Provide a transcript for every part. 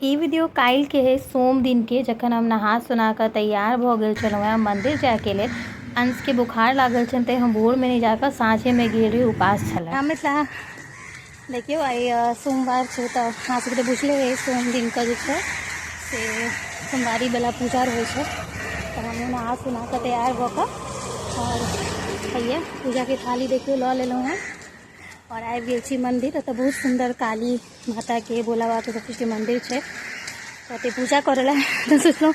ई video काल्हिके हइ, सोम दिनके, जखन हम नहा सोना कऽ तैयार भऽ गेल छलहुँ हेँ मन्दिर जायके लेल। अंशके बोखार लागल छनि तैँ हम भोरमे नहि जाकऽ साँझेमे गेल रही, उपास छलै। मिथिला देखियौ, आइ सोमवार छै तऽ अहाँ सबके तऽ बुझले अछि, सोम दिनके जे छै से सोमवारीवला पूजा रहै छै। तऽ हमहूँ नहा सोना कऽ तैयार भऽ कऽ आओर हैया पूजाके थाली देखियौ लऽ लेलहुँ हेँ आओर आबि गेल छी मन्दिर। एतऽ बहुत सुन्दर काली माताके, भोला बाबाके, सब चीजके मन्दिर छै। तऽ ओतय पूजा करऽ लए तऽ सोचलहुँ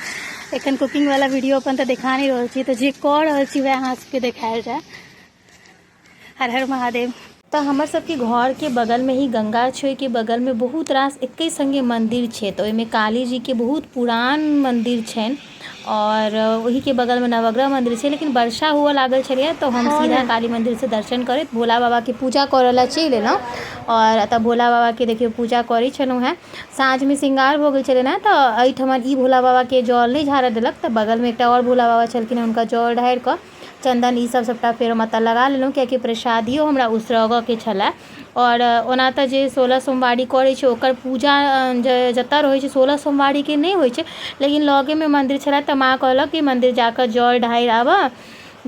एखन कुकिंगवला वीडियो अपन तऽ देखा नहि रहल छी, तऽ जे कऽ रहल छी वएह अहाँ सबके देखायल जाय। हर हर महादेव। तऽ हमर सबके घरके बगलमे ही गंगा छै, ओहिके बगलमे बहुत रास एके सङ्गे मन्दिर छै। तऽ ओहिमे काली जीके बहुत पुरान मन्दिर छनि आओर ओहिके बगलमे नवग्रह मन्दिर छै। लेकिन वर्षा हुअ लागल छलैए तऽ हम सीधा काली मन्दिरसँ दर्शन करैत भोला बाबाके पूजा करऽ लए चलि एलहुँ। आओर एतऽ भोला बाबाके देखियौ पूजा करै छलहुँ हेँ। साँझमे श्रृंगार भऽ गेल छलै ने, तऽ एहिठमन ई भोला बाबाके जल नहि झाड़ऽ देलक, तऽ बगलमे एकटा आओर भोला बाबा छलखिन, हुनका जल ढारि कऽ चन्दन ई सब सबटा फेर हम एतऽ लगा लेलहुँ, किएकि प्रसादियो हमरा उसरगऽके छलै। आओर ओना तऽ जे 16 सोमवारी करै छै ओकर पूजा जे जतऽ रहै छै, 16 सोमवारीके नहि होइ छै, लेकिन लगेमे मन्दिर छलै तऽ माँ कहलक कि मन्दिर जाकऽ जल ढारि आबऽ।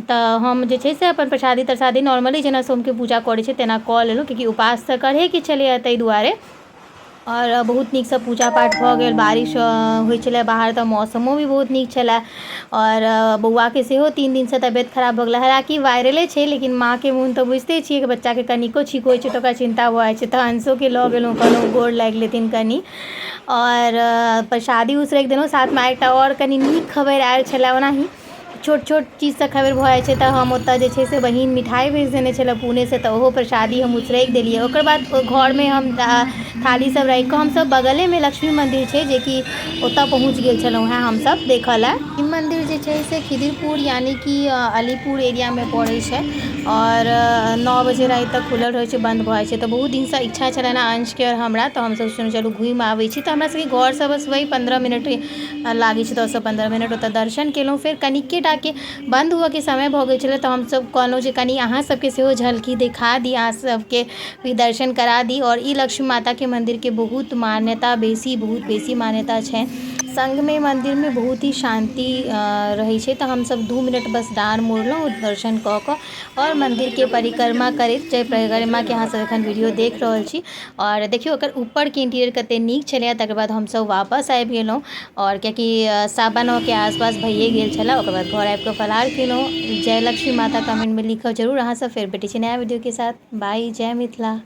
तऽ हम जे छै से अपन प्रसादी तरसादी नॉर्मली जेना सोमके पूजा करै छै तेना कऽ लेलहुँ, किएकि उपास तऽ करहेके छलैए ताहि दुआरे। आओर बहुत नीकसँ पूजा पाठ भऽ गेल। बारिश होइ छलै बाहर तऽ मौसमो भी बहुत नीक छलै। आओर बौआके सेहो 3 दिनसँ तबियत खराब भऽ गेलै, हालाँकि वायरले छै, लेकिन माँके मोन तऽ बुझिते छियै कि बच्चाके कनिको छींक होइ छै तऽ ओकरा चिन्ता भऽ जाइ छै। तऽ अंशोके लऽ गेलहुँ, कहलहुँ गोर लागि लेथिन कनि, आओर प्रसादी उसरगि देलहुँ साथमे। एकटा आओर कनि नीक खबरि आयल छलै, ओनाही छोट छोट चीजसँ खबरि भऽ जाइ छै। तऽ हम ओतऽ जे छै से बहिन मिठाइ भेज देने छलै पुणेसँ, तऽ ओहो प्रसादी हम उसरगि देलियै। ओकर बाद घरमे हम थाली सब राखि कऽ हमसब बगलेमे लक्ष्मी मन्दिर छै जेकि ओतऽ पहुँच गेल छलहुँ हेँ हमसब देखऽ लए। ई मन्दिर जे छै से खिदिरपुर यानि कि अलीपुर एरियामे पड़ै छै आओर 9 बजे राति तक खुलल रहै छै, बन्द भऽ जाइ छै। तऽ बहुत दिनसँ इच्छा छलनि हँ अंशके आओर हमरा, तऽ हमसब सोचलहुँ चलू घुमि आबै छी। तऽ हमरा सबके घरसँ बस वही 15 मिनट लागै छै, 10सँ 15 मिनट। ओतऽ दर्शन केलहुँ, फेर कनिके टाके बन्द हुअके समय भऽ गेल छलै, तऽ हमसब कहलहुँ जे कनि अहाँ सबके सेहो झलकी देखा दी, अहाँ सबके भी दर्शन करा दी। आओर ई लक्ष्मी माताके मन्दिरके बहुत मान्यता बेसी, बहुत बेसी मान्यता छै। सङ्गमे मन्दिरमे बहुत ही शान्ति रहै छै। तऽ हमसब 2 मिनट बस डाँड़ मोड़लहुँ, दर्शन कऽ कऽ आओर मन्दिरके परिक्रमा करैत, जाहि परिक्रमाके अहाँ सब एखन वीडियो देख रहल छी। आओर देखियौ ओकर ऊपरके इंटीरियर कते नीक छलैए। तकर बाद हमसब वापस आबि गेलहुँ, आओर कियाकि 9:15 के आसपास भइए गेल छलै। ओकर बाद घर आबि कऽ फलाहार केलहुँ। जय लक्ष्मी माता कमेंटमे लिखब जरूर अहाँ सब। फेर भेटै छी नया वीडियोके साथ। बाय, जय मिथिला।